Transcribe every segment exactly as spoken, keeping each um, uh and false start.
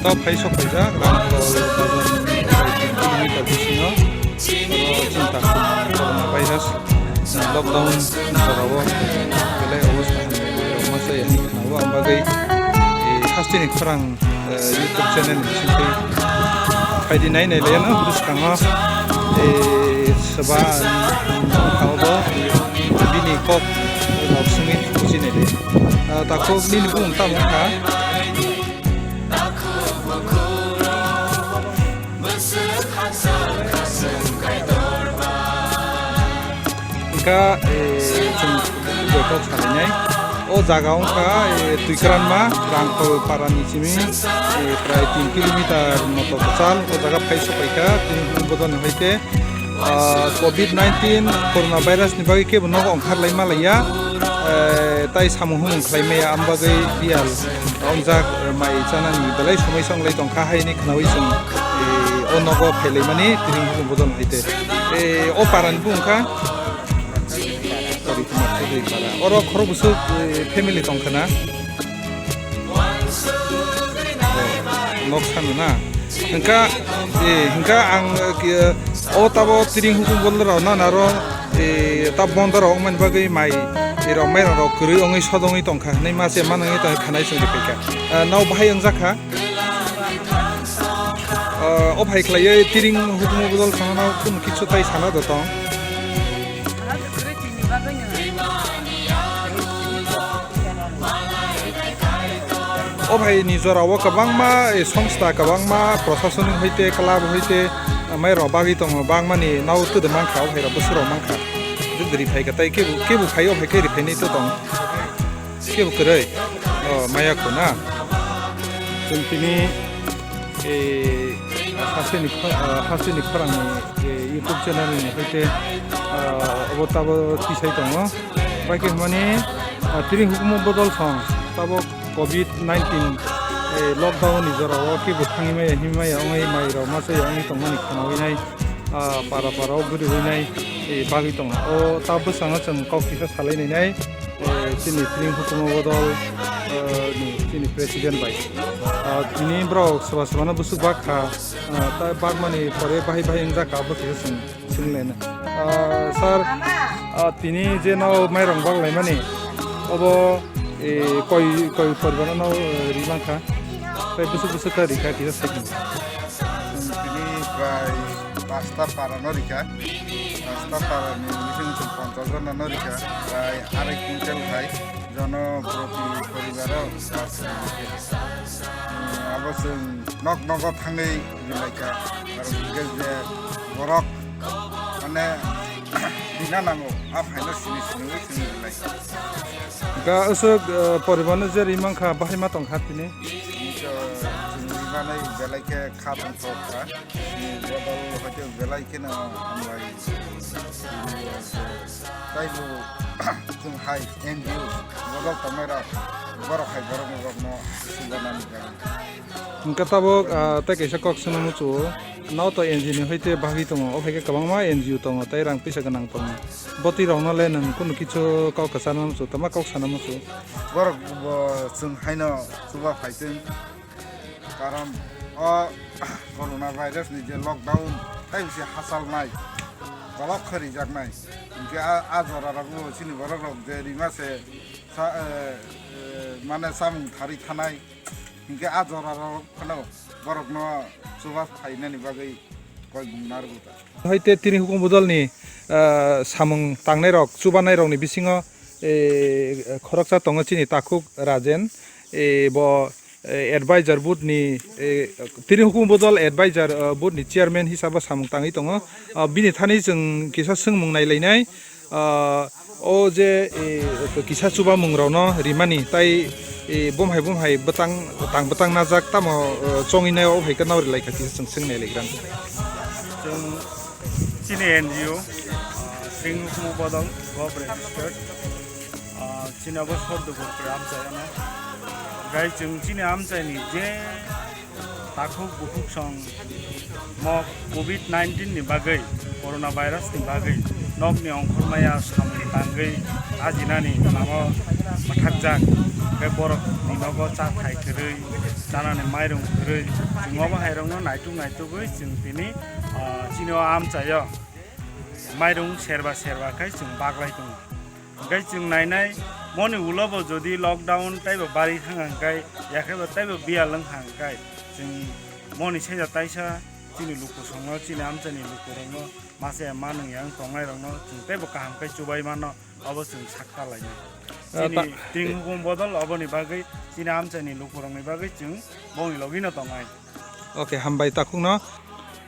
Phai sok phaijak Ramkhor bazar ni kilometer bisingo, oro chini takhuk coronavirus lockdown jorao belai obostha hamya wngma chaya hinwi khwnao, ang bagwi, eh, hasteni khorang, eh, YouTube channel ni bisingtwi phaidi nai nai laiano bwskango, eh, swba wngkha obo bini kok rok swngwi buji nai lai. Ah, takhuk nini bumung tamo wngkha? Hingkha, eh, chwng joto salainai. O jaga wngkha, eh, Twikranma, Rangkhol para ni simi, eh, prai tin kilometer moto kwchal. O jaga phai sopaikha, tini bodol ni hoite. Ah, covid nineteen coronavirus ni bagwi kebo nogo ongkhar lai ma laiya, eh, tai samung humung khlai maya, am bagwi biyal ongjak, eh, mai chanani belai somoi songlai tongkha, haini khnaui chwng, eh, o nogo phailaimani tini humung bodol haite. Eh, o parani bumung kha Oro khorok bwswk, eh, family tongkha na? Nok sano na? Hingka, eh, hingka ang, eh, o tabo tiring hukum bol rao na naro, eh, tab bondo rao wngmani bagwi mai, eh, rok mai rok kwrwi wngwi sodongwi tongkha hinwi ma se manwi tongkha khanai chwng riphaikha. Eh, nao bahai wngjakha? Eh, o phai khlaiwi tiring hukum bol sana nao kunu kichu tai sana do tong? O bhai ni jora o kwbangma, eh, songsta kwbangma, prosasonik hoite, club hoite, eh, mai rok bagwi tongo, bangmani nao twdwk mankha, o bhai rok bwswk rok mankha. Judiri phai kha, tai kebo, kebo phai o bhai khe riphainai to tong. Kebo kwrwi. O, maya khuna. Chwng tini, eh, hasteni kho-, ah, hasteni khorangni, eh, YouTube channel ni hoite, ah, obo tabo tisai tongo. Bai khe hwnmani, ah, tini hukumu bodol song, tabok covid nineteen, eh, lockdown ni jora o kebo thangwi maya, himwi maya, wngwi mai rok masa ya wngwi tongmani khwnawi nai, ah, para para o guriwi nai, eh, bagwi tongo. O ta bwskango chwng kok kisa salai nai nai, eh, chini tini hukumu bodol, eh, ni chini president bai. Ah, tini borok soba soba no bwswk bak kha, ah, ta bakmani pore bahai bahai wngjak kha, abo kisa chwng. Swnglaina. Ah, sir, ah, tini je no mairong baklaimani, obo, eh, koi, koi poribar no, eh, ri mankha? Tai bwswk bwswk khe rikha kisa sakni. Tini prai pasta para no rikha. Pasta para ni bising chwng ponchas jona no rikha. Prai arai quintal khai jono proti poribar o pasta rikha. Hmm, abo chwng nok nogo thangwi rilaikha. Aro hwnkhe je borok mane rina nango, a phaino sini siniwi chwng rilaikha. Ga usuk, eh, poribarno je ri mankha, bahai ma tongkha tini? Tini to chwng ri manai belai khe kha tongthok kha. Ni bodol hoite belai kheno hambai. Taibo chwng hai N G O bodol tongnai rok, borok hai borok rokno subanani bagwi. Hwnkhe tabuk, ah, tei kaisa kok swngna muchungo, nao to N G O ni hoite bagwi tongo, o hai khe kwbangma N G O tongo tei rang pisa gwnang tongo. Botwi rokno le nwng kunu kichu kok kwchana muchungo, tama kok sana muchungo? Borok bo chwng haino chuba phaitwng, karon o corona virus ni je lockdown tei bisi hachalnai, kolok khe rijaknai, hinkhe a, a jora rok bo chini borok rok je rima se sa, eh, eh, mane samung tharwi thanai. Hinkhe a jora rok phano borokno chuba phainani bagwi koi bung narwkha. Hoite tini hukumu bodolni, ah, samung tangnai rok, chubanai rokni bisingo, eh, khoroksa tongo chini takhuk Rajen, eh, bo, eh, advisor board ni, eh, tini hukumu bodol advisor, ah, board ni chairman hisabo samung tangwi tongo. Ah, bini thani chwng kisa swngmung nailainai. Ah, o je, eh, kisa chubamungrokno rimani, tai, eh, bumhai bumhai bwtang, tang bwtang najak, tamo, eh, chongwi nai, o hai khe nao rilai kha, kisa chwng swng nai lai gram. Chwng chini N G O, ah, Sing Hukumu Bodol, Gov Registered, ah, chini abo Sordupur khe amchai ano. Gai chwng chini amchaini je takhuk bukhuk song mo covid nineteen ni bagwi, corona virus ni bagwi nokni ongkhormaya samung tangwi ajinani lama mwthak Hwnkhe borok ni nogo cha thai kwrwi, chanani mairung kwrwi, chwng obo hai rokno naituk naitugwi chwng tini, ah, chini o amchaio mairung serba serba khai chwng baglai tongo. Hwnkhe chwng nainai moni ulo bo jodi lockdown teibo bari thang hwnkhe, yakhe bo teibo biyal wng kha hwnkhe, chwng moni sesa taisa chini lukusongno, chini amchaini lukurokno masa ya manung ya wng tongnai rokno chwng teibo kaham khe chubai mano. Obo chwng sakta lainai. Ah, chini ta- tring hukum bodol oboni bagwi chini amchaini lukurokni bagwi chwng bongni logino tongnai. Okay, hambai takhukno.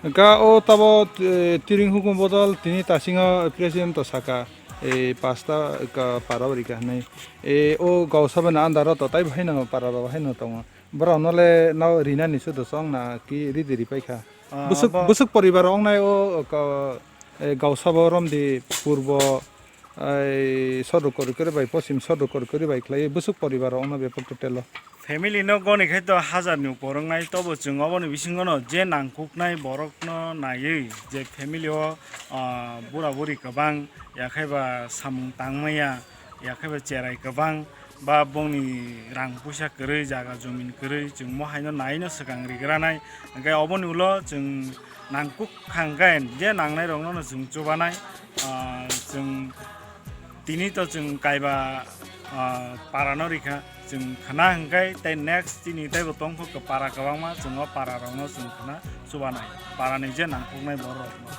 Hwnkha o tabo, eh, tring hukum bodol tini tasingo president to saka, eh, pasta ka para rika hinwi. Eh, o gausabani andaro to taibo haino para rok haino tongo. Borokno le no rinani sudo chong na ki ridi ripai kha. Ah, busuk, bo- busuk poribar ongnai o ka, eh, gausabo romdi purbo, ai, sodok kori kori bai, posim sodok kori kori bai khlai, busuk poribar rok no bepar total o. Family no goni khai to hazar ni upor wngnai, tobo chwng oboni bisingo no je nangkuknai borok no naiwi, je family o, ah, bura buri kwbang, yakhai ba samung tangmaya, yakhai ba cherai kwbang, ba bongni rang puisa kwrwi, jaga jomin kwrwi, chwng mo haino naino swkang rigranai, hwnkhe oboni ulo chwng nangkuk kha hwnkhe je nangnai rokno no chwng chubanai, ah, chwng tini to chwng kaiba, ah, para no rikha chwng khna hwnkhe tei next chini teibo tongkho para kwbangma chwng o para rokno chwng khna chubanai para ni je nangkuknai borok rokno.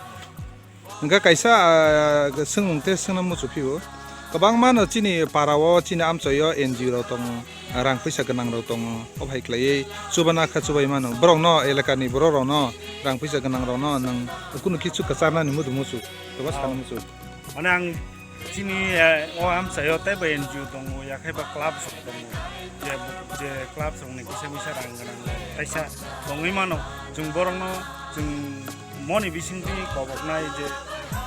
Hwnkhe kaisa, ah, swngmung tei swngna muchuk phio. Kwbangma no chini para o, chini amchoi o N G O rok tongo, rang puisa gwnang rok tongo. O hai khlaiwi chubana kha chubai mano. Borok no, elaka ni borok rok no, rang puisa gwnang rok no nwng kunu kichu kwcharnani mudu muchuk, kwbangma sana muchuk. Mane ang chini, eh, o amchai o teibo N G O tongo, yakhai ba club rok tongo. Je, je club rok ni kisa misa rang gwnang rok. Kaisa tongwi mano. Chwng borok no chwng moni bisingtwi koboknai je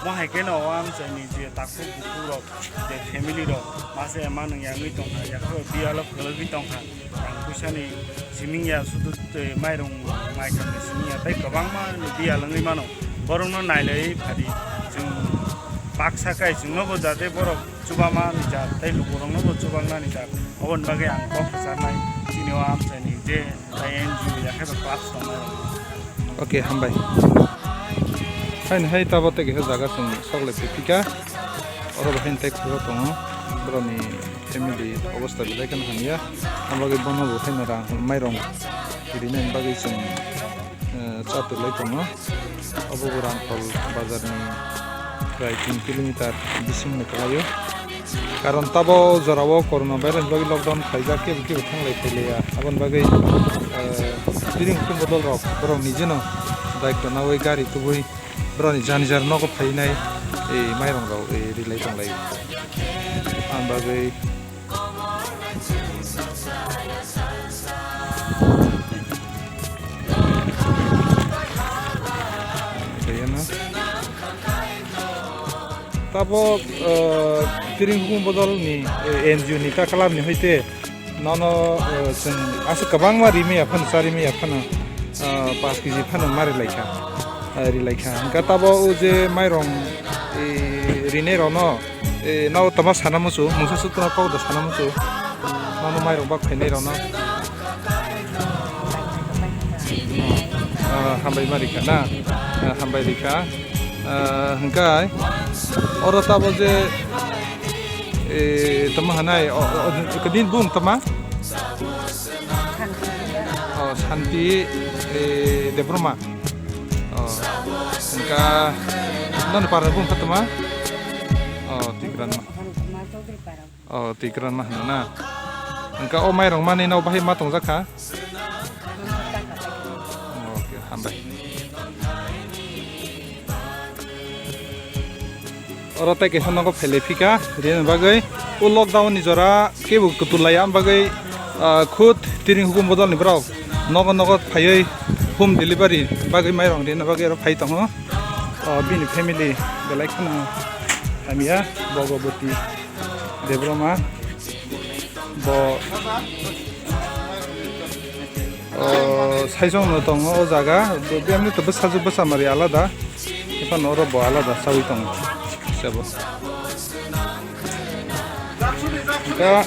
mo hai kheno o amchaini je takhuk bukhuk rok je family rok masa ya manung yangwi tongkha, yakhwrwi biyalo kwlwgwi tongkha, rang puisani siming ya sudu twi mairung maikhamni siming ya tei kwbangma biyal wngwi mano, borokno nailaiwi phadi chwng baksa kai chwngno bo jate borok chubama ni jat tei lukurokno bo chubakna ni jat, oboni bagwi ang kok kwcharnai chini o amchaini je. Tei N G O ya khe ba class tongnai rok. Okay, hambai. Haini hai tabo tei kaisa jaga chwng sok lai phika. Oro bo haini tei khoro tongo. Borokni family obostha belai kheno hamya. Ang bagwi bono bo haino rang mairong rinani bagwi chwng, eh, chatur lai tongo. Obo bo Rangkhol bazarni prai tin kilometer bisingni kwlaio. Karon tabo jorao corona virus bagwi lockdown khaijak, kebo kebo thanglai phailaiya. Aboni bagwi, eh, tini hukum bodol rok borok nijeno daitw nawi gari tubui borokni jani jar nogo phainai, eh, mairong rok, eh, rilai tonglai. Aboni bagwi Kayana. Tabo, eh, tini hukum bodol ni, eh, N G O ni ta club ni hoite nono, eh, chwng aswk kwbangma rimaya phano, charimaya phano, eh, paanch K G phano mari laikha, eh, ri laikha. Hwnkhe tabo o je mairong, eh, rinai rokno, eh, no tama sana muchu, mungsa sutuna kok da sana muchu, nono mairong bak phainai rokno. Ah, hambai ma rikha na? Ah, hambai rikha. Ah, hwnkhe oro tabo je, eh, tamo hanai, o, o, o, kadin bung tama? Oh, Santi, eh, Debroma. Oh, hwnkhe noni para bung kha tama? Oh, Tikran ma. Oh, twi kwran ma hwnna na. Hwnkhe o mairok manwi no bahai ma tongjak kha? Okay, hambai. Oro tei kaisa nogo phailai phika, rina bagwi. O lockdown ni jora kebo kwtul laiya, am bagwi, ah, khud tini hukum bodol ni borok nogo nogo phaiwi home delivery bagwi mairok rina bagwi oro phai tongo. Oh, bini family belai kheno hamya, Bhagavati. Debroma bo, o, saisong no tongo o jaga, bo, bemni to bwsajwk bwsamari alada, ephano oro bo alada sawi tongo sebo. Hwnkhe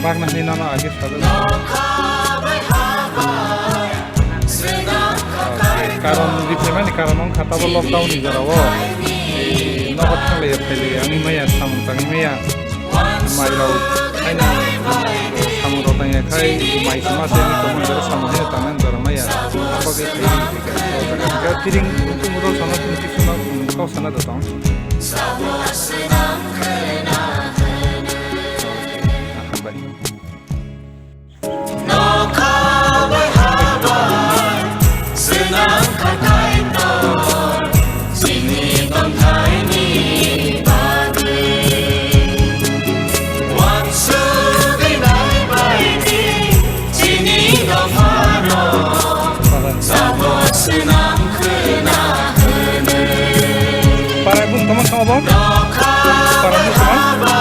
Bagna hinwi nono age sajak. Karon riphaimani karon wngkha tabo lockdown ni jorao. Nogo thanglaiya phailaiya wngwi maya samung tangwi maya. Mairok haino samungrok tangya khai mai se masa wngwi tongmani jora samung haino tangnani jora maya. Abagwi phaiwi phikha. Phiring tungmudok sana tungsi suna kok sana da tong. Hambai. Parai bung tongma tongma bung. Parai bung tongma.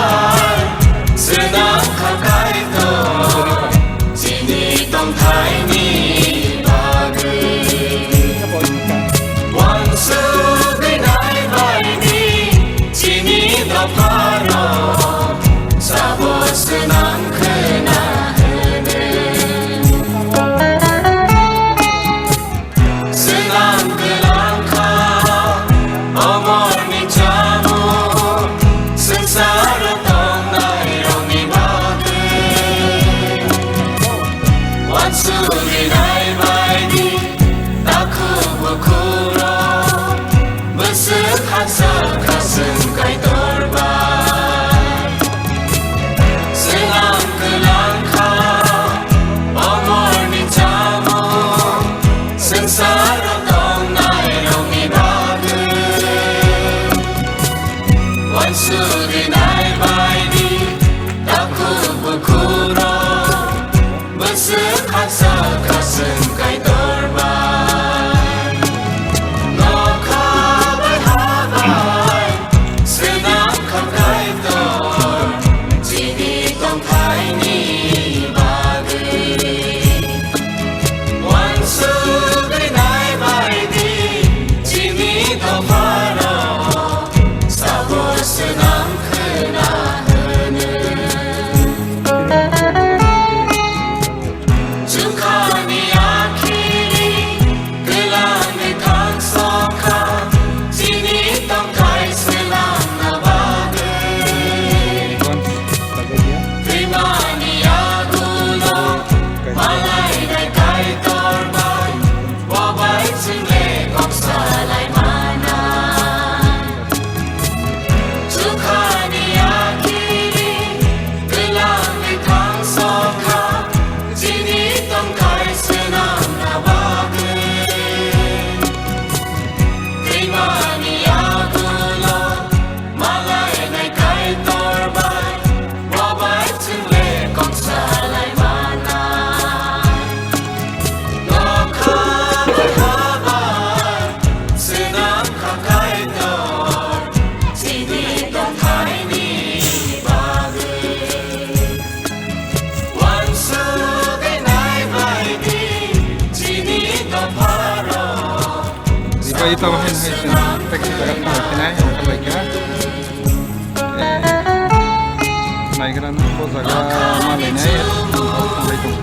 Wansugwi naibaidi, takhuk bukhurok, bwswk haksa khaswng Kaitor bai. Nokha bai ha bai, swnam kha Kaitor, chini tongthaini bagwi. Wansugwi naibaidi, chini dophano sabo swnam khwna hwno. Chwngkhani akhiri twlangwi thangsokha, chini tongthai swnamna bagwi. Twimani yagulo malainai Kaitor bai, bo bai chwng le kok salai manai. Chwngkhani akhiri twlangwi thangsokha, chini tongthai swnamna bagwi. Twimani yagulo malainai Kaitor bai, bo bai chwng le kok salai manai. Nokha bai ha bai, swnam kha Kaitor, chini tongthaini bagwi. Wansugwi naibaidi, chini dophano. Ibai tamo hin hai chwng teki jaga tamo hinai, ang khalai kha. Eh, naigra no bo jaga ma lainai, ang khalai tong.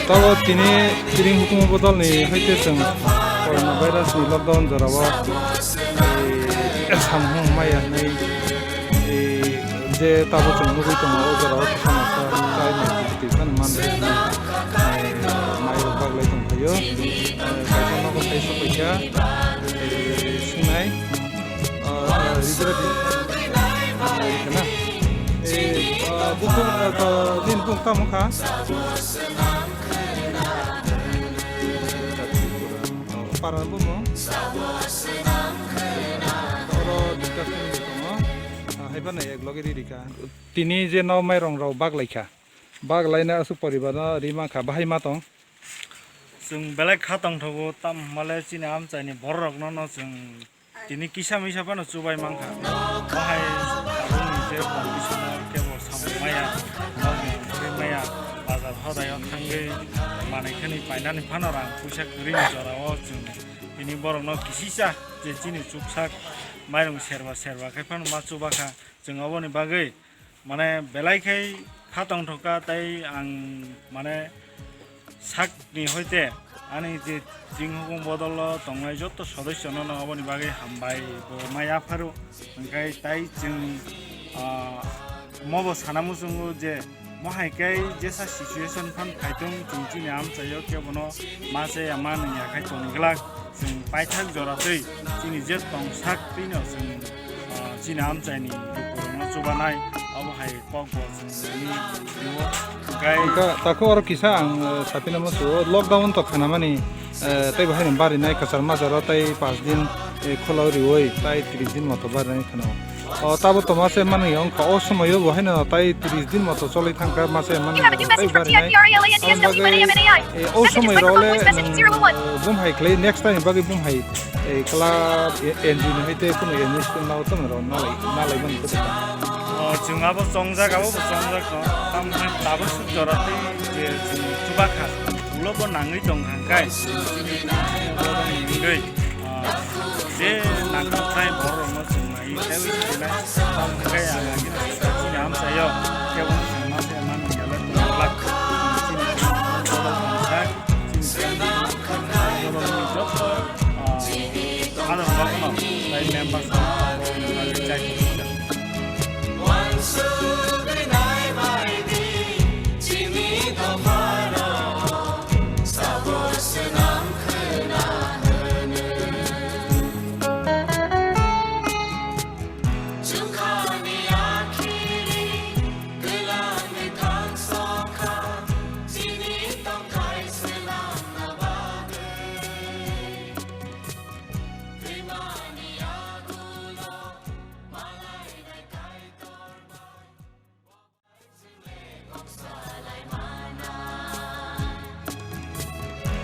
Tabo tini, tini hukumu bodol ni haite chwng corona virus ni lockdown jorao, eh, samung maya hinwi, eh, je tabo chwng nugwi tongo, o jorao kisa masa chai mai twi phano man rwkha, eh, mai rok baglai tong phaio, eh, kaisa nogo sai sokphaikha, eh, swngwi. Ah, ah, Rijra di. Kana? Eh, ah, bukung, ah, to, din bung tamo kha? Para bumo. Oro discussion ni tongo. Ah, hai phano ek loge di rika. Tini je no mairong rok bak lai kha. Bak laina asuk poribar no ri man kha, bahai ma tong. Chwng belai kha tongthogo, tamo hwnba le chini amchaini borok rokno no chwng tini kisa misa phano chubai mankha. Bahai tabukni je condition o kebo samung maya, nokni ongkhorwi maya, bazar hodai o thangwi manwi khani painani phano rang puisa kwrwini jora o chwng tini borokno kisisa je chini chuksak mairung serba serba khai phano ma chubakha. Chwng oboni bagwi mane belai khai kha tongthokha tei ang mane sakni hoite ani je chwng hukung bodolo tongnai joto sodosyono no aboni bagwi hambai bo mai yapharo. Hwnkhe tai chwng, ah, mobo sana muchungo je mohai khe jesa situation phan phaitung chwng chini amchaio kebono ma chaya ma nungya khai toni glak chwng paithak jora twi chini je tongsak twino chwng, ah, chini amchaini lukurokno chubanai abo hai kok bo chwng simi rio. Hwnkhe wngkha takhuk oro kisa ang, eh, sapina muchungo lockdown to khanamani, eh, tei bo haino barinai kwchar majaro tei pash din, eh, khulao rioi tai tris din moto barinai kheno. O tabo to mase manwi wngkha, o somoio bo haino tai tris din moto choli thangkha mase manwi tei barinai. Aboni bagwi, eh, o somoirok le, mm, bumhai khlai next time bagwi bumhai, eh, kla, eh, N G O ni hai tei kuno N G O school nao tamo rok nalai, nalai mani khe ta. O Chwng abo chongjak, abo bo chongjak no. Tamni tabuk suk jora tei je chwng chuba kha, ulo bo nangwi tong kha khe, chini borok ni wngwi, ah, je nangkuknai borok rokno chwng naiwi teiwi sinai. Tamni khe ang agini chini amchaio kebo no chwng ma se man ya le tong glak. Chini borok rok kha, chini borok ni joto, ah, ano rokno, tai members rok, ah, chai.